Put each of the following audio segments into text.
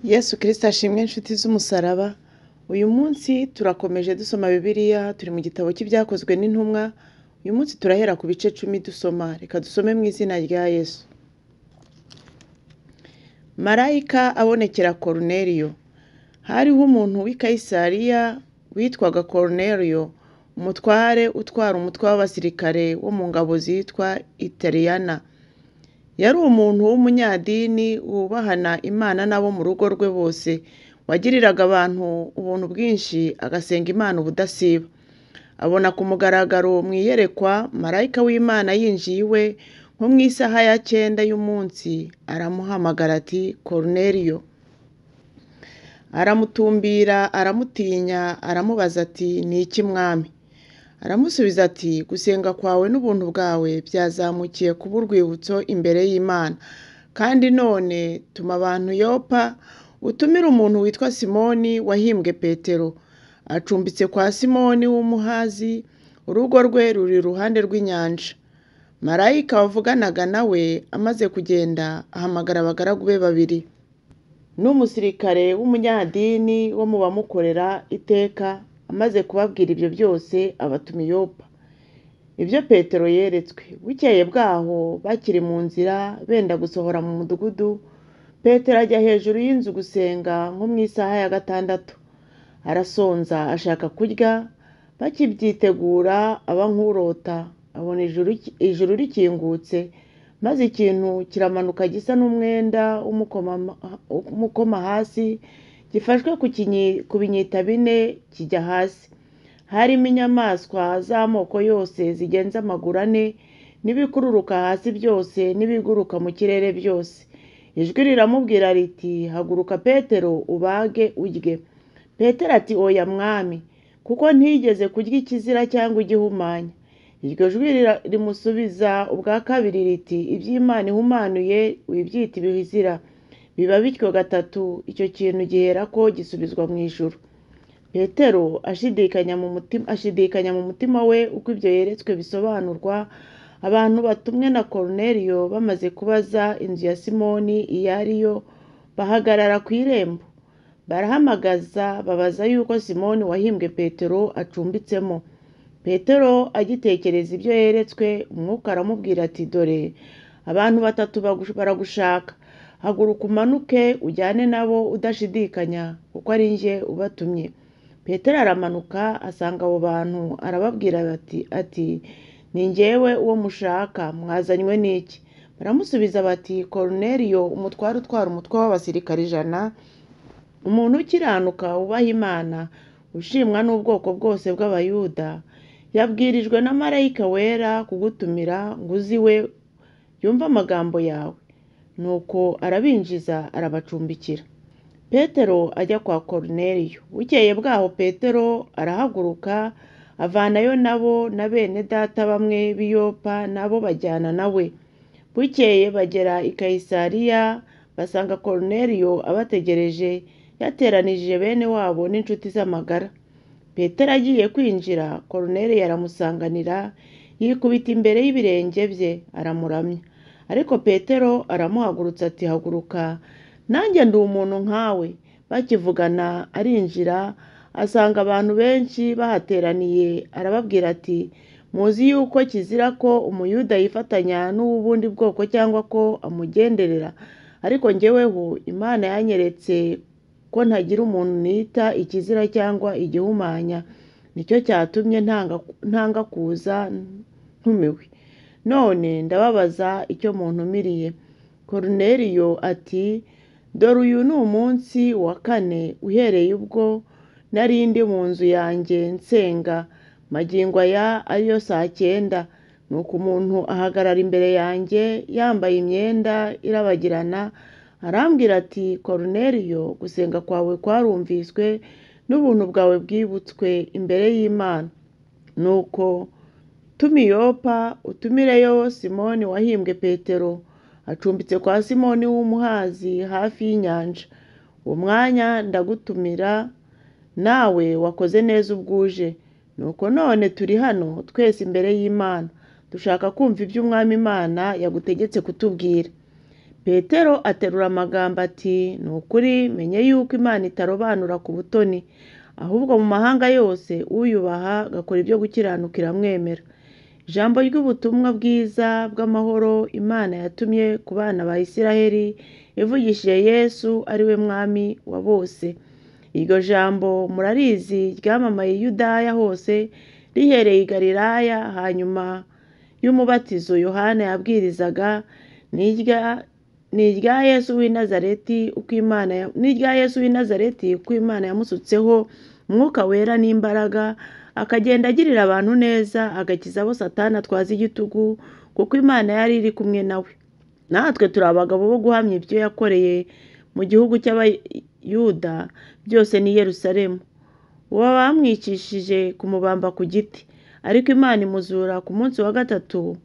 Yesu Kristo ashimwe inshuti z'umusaraba. Uyu munsi turakomeje dusoma Bibiliya, turi mu gitabo cy'Ibyakozwe n'Intumwa. Uyu munsi turahera ku bice 10 dusoma. Reka dusome mu izina rya Yesu. Marayika abonekera Koruneliyo. Hariho umuntu w'i Kayisariya witwaga Koruneliyo, umutware utwara umutwe w'abasirikare wo mu ngabo zitwa Italiyana. Yari umuntu w'umunyadini wubahana Imana n'abo mu rugo rwe bose, wagiriraga abantu ubuntu bwinshi, agasenga Imana ubudasiba. Abona ku mugaragaro mu iyerekwa marayika w'Imana yinjiye iwe nko mu isaha ya 9 y'umunsi, aramuhamagara ati: Koruneliyo. Aramutumbira, aramutinya, aramubaza ati: Ni iki mwami? Aramusubiza ati: Gusenga kwawe n'ubuntu bwawe byazamukiye kuba urwibutso imbere y'Imana. Kandi none tuma abantu Yopa, utumire umuntu witwa Simoni wahimbwe Petero. Acumbitse kwa Simoni w'umuhazi, urugo rwe ruri iruhande rw'inyanja. Marayika wavuganaga nawe amaze kugenda, ahamagara abagaragu be babiri n'umusirikare w'umunyadini wo mu bamukorera iteka. Amaze kubabwira ibyo byose, abatuma i Yopa. Ibyo Petero yeretswe. Bukeye bwaho bakiri mu nzira benda gusohora mu mudugudu, Petero ajya hejuru y'inzu gusenga nko mu isaha ya 6. Arasonza ashaka kurya, bakibyitegura aba nk'urota, abona ijuru rikingutse, maze ikintu kiramanuka gisa n'umwenda w'umukoma hasi, gifashwe ku binyita 4 kijya hasi. Harimo inyamaswa z'amoko yose zigenza amaguru 4, n'ibikururuka hasi byose, n'ibiguruka mu kirere byose. Ijwi riramubwira riti: Haguruka Petero, ubage urye. Petero ati: Oya mwami, kuko ntigeze kurya ikizira cyangwa igihumanya. Iryo jwi rimusubiza ubwa kabiri riti: Iby'Imana ihumanuye wibyita ibizira. Biba bityo 3, icyo kintu giherako gisubizwa mu ijuru. Petero ashidikanya mu mutima we uko ibyo yeretswe bisobanurwa. Abantu batumwe na Koruneliyo bamaze kubaza inzu ya Simoni iyo ari yo, bahagarara ku irembo. Barahamagaza babaza yuko Simoni wahimbwe Petero acumbitsemo. Petero agitekereza ibyo yeretswe, Umwuka aramubwira ati: Dore abantu 3 baragushaka. Haguruka umanuke ujyane nabo udashidikanya, kuko ari njye ubatumye. Petero aramanuka asanga abo bantu, arababwira ati: Ni njyewe uwo mushaka, mwazanywe n'iki? Baramusubiza bati: Koruneliyo, umutware utwara umutwe w'abasirikare 100, umuntu ukiranuka wubaha Imana, ushimwa n'ubwoko bwose bw'Abayuda, yabwirijwe na marayika wera kugutumira ngo uze iwe yumve amagambo yawe. Nuko arabinjiza arabacumbikira. Petero ajya kwa Koruneliyo. Bukeye bwaho Petero arahaguruka, avanayo nabo na bene data bamwe b'i Yopa, nabo bajyana nawe. Bukeye bagera i Kayisariya, basanga Koruneliyo abategereje, yateranije bene wabo n'inshuti z'amagara. Petero agiye kwinjira, Koruneliyo aramusanganira, yikubita imbere y'ibirenge bye, aramuramya. Ariko Petero aramuhagurutsa ati: Haguruka, nanjye ndi umuntu nkawe. Bakivugana arinjira, asanga abantu benshi bahateraniye, arababwira ati: Muzi yuko kizira ko Umuyuda yifatanya n'uw'ubundi bwoko cyangwa ko amugenderera, ariko njyeweho Imana yanyeretse ko ntagira umuntu nita ikizira cyangwa igihumanya. Nicyo cyatumye ntanga kuza ntumiwe. None ndababaza icyo muntumiriye. Koruneliyo ati: Dore uyu ni umunsi wa 4 uhereye ubwo nari ndi mu nzu yanjye nsenga, magingo aya ariyo saa 9. Nuko umuntu ahagarara imbere yanjye yambaye imyenda irabagirana, arambwira ati: Koruneliyo, gusenga kwawe kwarumviswe, n'ubuntu bwawe bwibutswe imbere y'Imana. Nuko tuma i Yopa, utumireyo Simoni wahimbwe Petero, acumbitse kwa Simoni w'umuhazi hafi y'inyanja. Uwo mwanya ndagutumira, nawe wakoze neza ubwuje. Nuko none turi hano twese imbere y'Imana, dushaka kumva ibyo Umwami Imana yagutegetse kutubwira. Petero aterura amagambo ati ni ukuri menye yuko Imana itarobanura ku butoni, ahubwo mu mahanga yose uyubaha agakora ibyo gukiranuka iramwemera. Ijambo ry'ubutumwa bwiza bw'amahoro Imana yatumye ku bana ba Isiraheli ivugishije Yesu ari we Mwami wa bose. Iryo jambo murarizi ryamamaye i Yudaya hose rihereye i Galilaya hanyuma y'umubatizo Yohana yabwirizaga, ni irya Yesu w'i Nazareti uko Imana ni irya Yesu w'i Nazareti uko Imana yamusutseho Umwuka Wera n'imbaraga, akagenda agirira abantu neza, agakiza abo Satani atwaza igitugu, kuko Imana yari iri kumwe nawe. Natwe turi abagabo bo guhamya ibyo yakoreye mu gihugu cy'Abayuda byose n'i Yerusalemu. Uwo bamwicishije kumubamba ku giti, ariko Imana imuzura ku munsi wa gatatu,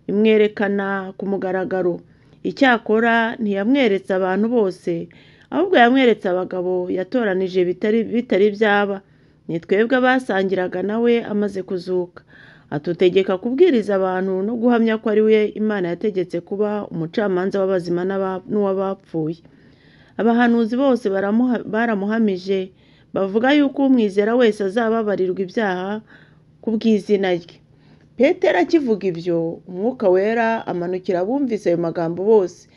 imwerekana ku mugaragaro. Icyakora ntiyamweretse abantu bose, ahubwo yamweretse abagabo yatoranije bitari byaba. Ni twebwe abasangiraga nawe amaze kuzuka. Atutegeka kubwiriza abantu no guhamya ko ari we Imana yategetse kuba umucamanza w'abazima n'uw'abapfuye. Abahanuzi bose baramuhamije, bavuga yuko umwizera wese azababarirwa ibyaha ku bw'izina rye. Petero akivuga ibyo, Umwuka Wera amanukira abumvise ayo magambo bose.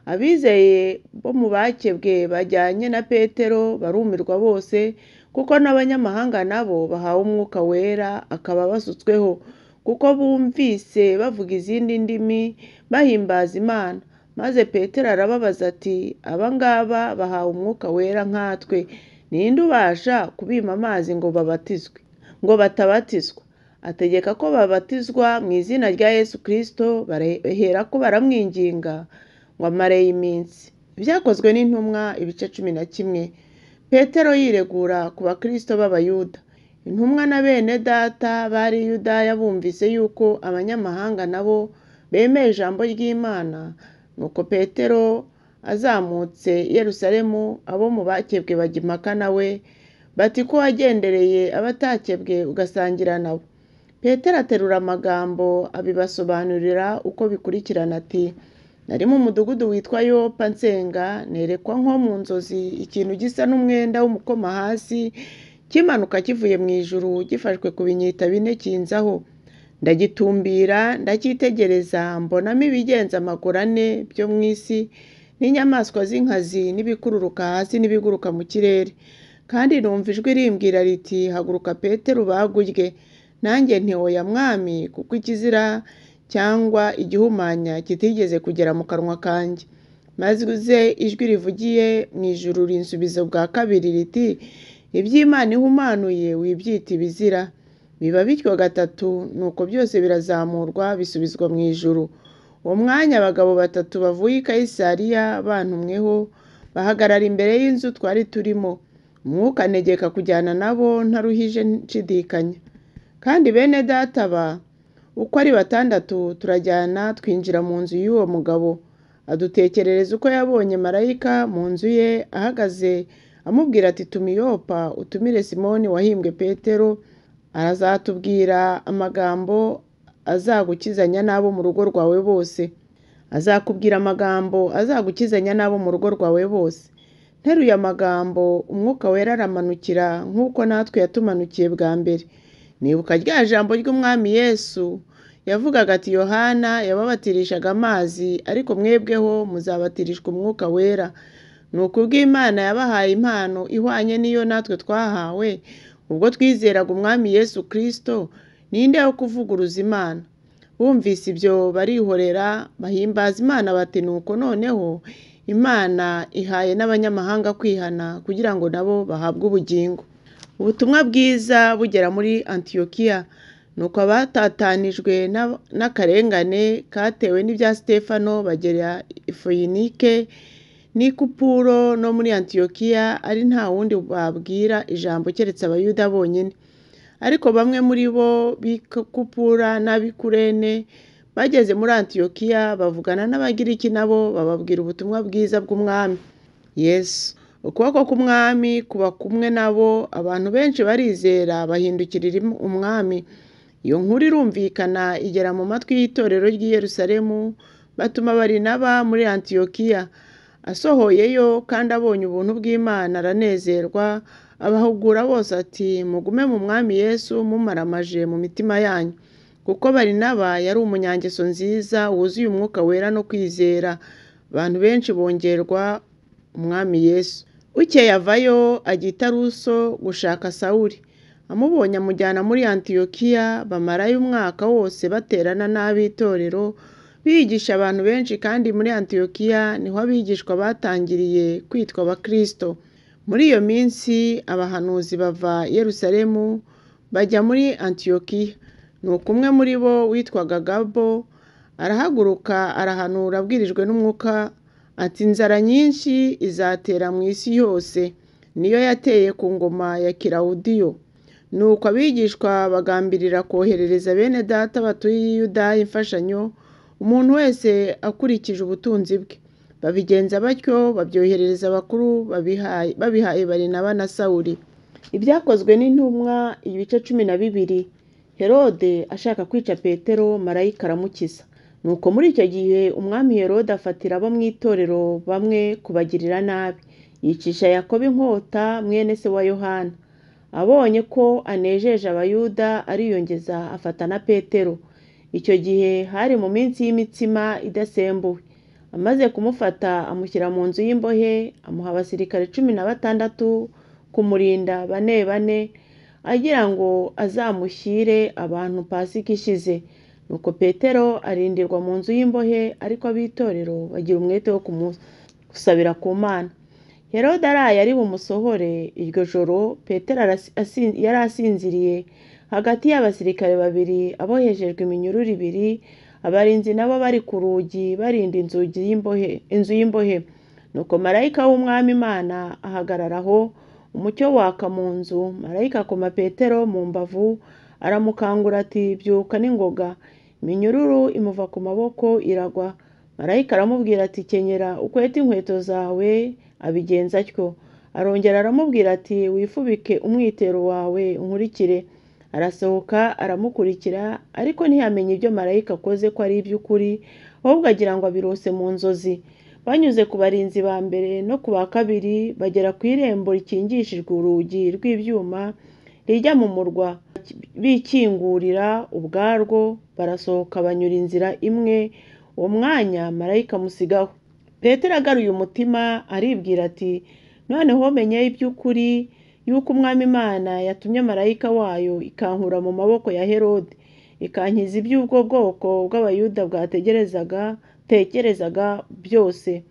Abizeye bo mu bakebwe bajyanye na Petero barumirwa bose, kuko n'abanyamahanga nabo bahawe Umwuka Wera akaba abasutsweho, kuko bumvise bavuga izindi ndimi bahimbaza Imana. Maze Petero arababaza ati aba ngaba bahawe Umwuka Wera nkatwe, ninde ubasha kubima amazi ngo babatizwe ngo batabatizwa? Ategeka ko babatizwa mu izina rya Yesu Kristo, baherako baramwinginga ngo amareyo iminsi. Ibyakozwe n'intumwa ibice 11. Petero yiregura ku bakristo b'Abayuda. Intumwa na bene data bari i Yudaya bumvise yuko abanyamahanga nabo bemeye ijambo ry'Imana, nuko Petero azamutse i Yerusalemu, abo mu bakebwe bajya impaka na we, bati ko wagendereye abatakebwe ugasangira nabo. Petero aterura amagambo abibasobanurira uko bikurikirana ati nari mu mudugudu witwa Yopa nsenga, nerekwa nko mu nzozi ikintu gisa n'umwenda w'umukoma hasi kimanuka kivuye mu ijuru gifashwe ku binyita bine kinzaho. Ndagitumbira ndacyitegereza, mbonamo ibigenza amaguru ane byo mu isi n'inyamaswa z'inkazi n'ibikururuka hasi n'ibiguruka mu kirere. Kandi numva ijwi rimbwira riti haguruka Petero ubage urye. Nanjye nti oya Mwami, kuko ikizira cyangwa igihumanya kitigeze kugera mu kanwa kanjye. Maze ijwi rivugiye mu ijuru rinsubiza bwa kabiri riti iby'Imana ihumanuye wibyita ibizira. Biba bityo gatatu, nuko byose birazamurwa bisubizwa mu ijuru. Uwo mwanya abagabo batatu bavuye i Kayisariya bantumweho bahagarara imbere y'inzu twari turimo. Umwuka antegeka kujyana nabo ntaruhije nshidikanya. Kandi bene data ba uko ari batandatu turajyana twinjira mu nzu y'uwo mugabo. Adutekerereza uko yabonye marayika mu nzu ye ahagaze amubwira ati tuma i Yopa utumire Simoni wahimbwe Petero, azatubwira amagambo azagukizanya n'abo mu rugo rwawe bose. Azakubwira amagambo azagukizanya n'abo mu rugo rwawe bose. Nteruye amagambo Umwuka Wera aramanukira nk'uko natwe yatumanukiye bwa mbere. Nibuka rya jambo ry'Umwami Yesu yavugaga ati Yohana yababatirishaga amazi, ariko mwebweho muzabatirishwa Umwuka Wera. Ni ukubw'Imana yabahaye impano ihwanye n'iyo natwe twahawe ubwo twizeraga Umwami Yesu Kristo, ninde wo kuvuguruza Imana? Bumvise ibyo barihorera bahimbaza Imana bati nuko noneho Imana ihaye n'abanyamahanga kwihana kugira ngo nabo bahabwe ubugingo. Ubutumwa bwiza bugera muri Antiyokiya. Nuko abatatanijwe n'akarengane katewe n'ibya Sitefano bagera i Foyinike n'i Kupuro no muri Antiyokiya, ari nta wundi babwira ijambo keretse Abayuda bonyine. Ariko bamwe muri bo b'i Kupura n'ab'i Kurene bageze muri Antiyokiya bavugana n'Abagiriki nabo bababwira ubutumwa bwiza bw'Umwami Yesu. Ukuboko k'Umwami kuba kumwe nabo, abantu benshi barizera bahindukirira Umwami. Iyo nkuru irumvikana igera mu matwi y'itorero ry'i Yerusalemu, Batuma Barinaba muri Antiyokiya. Asohoyeyo kandi abonye ubuntu bw'Imana aranezerwa, abahugura bose ati mugume mu Mwami Yesu mumaramaje mu mitima yanyu. Kuko Barinaba yari umunyangeso nziza wuzuye umwuka wera no kwizera. Abantu benshi bongerwa Umwami Yesu. Bukeye avayo ajya i Taruso gushaka Sawuli. Amubonye amujyana muri Antiyokiya, bamarayo umwaka wose baterana n'ab'itorero, bigisha abantu benshi kandi muri Antiyokiya niho abigishwa batangiriye kwitwa Abakristo. Muri iyo minsi abahanuzi bava i Yerusalemu bajya muri Antiyokiya. Nuko umwe muri bo witwaga Gabo arahaguruka arahanura abwirijwe n'umwuka ati inzara nyinshi izatera mu isi yose, niyo yateye ku ngoma ya Kilawudiyo. Nuko abigishwa bagambirira koherereza bene data batuye i Yudaya imfashanyo, umuntu wese akurikije ubutunzi bwe. Babigenza batyo babyoherereza abakuru babihaye Barinaba na Sawuli. Ibyakozwe n'intumwa ibice 12. Herode ashaka kwica Petero, marayika aramukiza. Nuko muri icyo gihe umwami Herode afatira abo mu itorero bamwe kubagirira nabi, yicisha Yakobo inkota mwene se wa Yohana. Abonye ko anejeje Abayuda ariyongeza afata na Petero. Icyo gihe hari mu minsi y'imitsima idasembuwe. Amaze kumufata amushyira mu nzu y'imbohe, amuha abasirikare 16 kumurinda bane bane, agira ngo azamushyire abantu Pasika ishize. Nuko Petero arindirwa mu nzu y'imbohe, ariko ab'itorero bagira umwete wo kumusabira ku Mana. Herode araye ari bumusohore iryo joro, Petero yari asinziriye hagati y'abasirikare babiri aboheshejwe iminyururu ibiri, abarinzi nabo bari ku rugi barinda inzu y'imbohe. Nuko marayika w'Umwami Imana ahagarara aho, umucyo waka mu nzu. Marayika akoma Petero mu mbavu aramukangura ati byuka n'ingoga. Iminyururu imuva ku maboko iragwa. Marayika aramubwira ati kenyera ukwete inkweto zawe. Abigenza atyo. Arongera aramubwira ati wifubike umwitero wawe unkurikire. Arasohoka aramukurikira, ariko ntiyamenya ibyo marayika akoze ko ari iby'ukuri, ahubwo agira ngo abirose mu nzozi. Banyuze ku barinzi ba mbere no ku ba kabiri, bagera ku irembo rikingishijwe urugi rw'ibyuma rijya mu murwa, bikingurira ubwarwo, barasohoka banyura inzira imwe. Uwo mwanya marayika amusigaho. Petero agaruye umutima aribwira ati noneho menye iby'ukuri yuko Umwami Imana yatumye marayika wayo ikankura mu maboko ya Herode, ikankiza iby'ubwo bwoko bw'Abayuda bwategerezaga byose.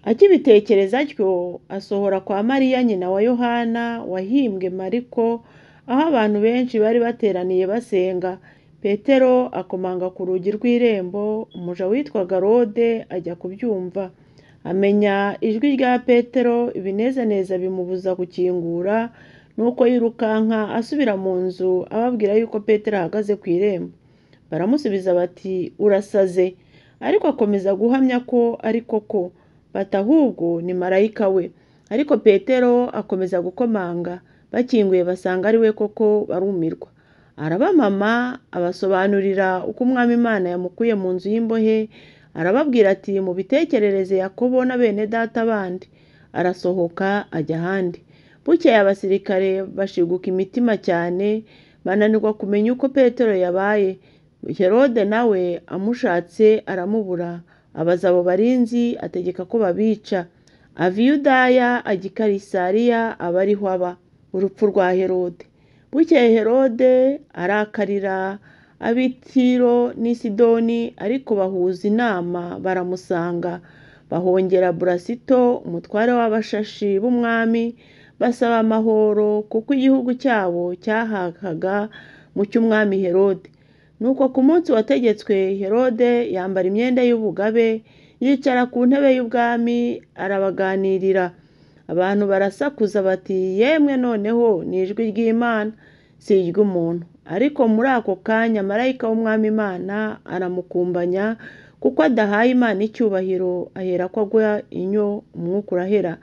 Akibitekereza atyo asohora kwa Mariya nyina wa Yohana wahimbwe Mariko, aho abantu benshi bari bateraniye basenga. Petero akomanga ku rugi rw'irembo, umuja witwaga Rode ajya kubyumva. Amenya ijwi rya Petero, ibinezaneza bimubuza gukingura, nuko yirukanka asubira mu nzu ababwira yuko Petero ahagaze ku irembo. Baramusubiza bati urasaze. Ariko akomeza guhamya ko ari koko, bati ahubwo ni marayika we. Ariko Petero akomeza gukomanga, bakinguye basanga ari we koko, barumirwa. Arabamama abasobanurira uko Umwami Imana yamukuye mu nzu y'imbohe, arababwira ati mubitekerereze Yakobo na bene data bandi. Arasohoka ajya ahandi. Bukeye abasirikare bashiguka imitima cyane, bananirwa kumenya uko Petero yabaye. Herode nawe amushatse aramubura, abaza abo barinzi ategeka ko babica. Ava i Yudaya ajya i Kayisariya aba ariho aba. Urupfu rwa Herode. Bukeye Herode arakarira ab'i Tiro n'i Sidoni, ariko bahuza inama baramusanga, bahongera Burasito umutware w'abashashi b'umwami, basaba amahoro kuko igihugu cyabo cyahakaga mu cy'umwami Herode. Nuko ku munsi wategetswe Herode yambara imyenda y'ubugabe, yicara ku ntebe y'ubwami arabaganirira. Abantu barasakuza bati yemwe noneho ni ijwi ry'Imana si iry'umuntu. Ariko muri ako kanya marayika w'Umwami Imana aramukumbanya, kuko adahaye Imana icyubahiro, aherako agwa inyo, umwuka urahera.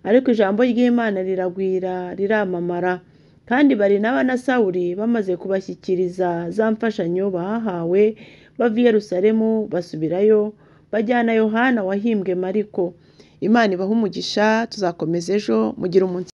Ariko ijambo ry'Imana riragwira riramamara. Kandi Barinaba na Sawuli bamaze kubashyikiriza za mfashanyo bahawe, bava i Yerusalemu basubirayo, Bajyana Yohana wahimbwe Mariko. Imana ibahe umugisha, tuzakomeza ejo, mugire umunsi.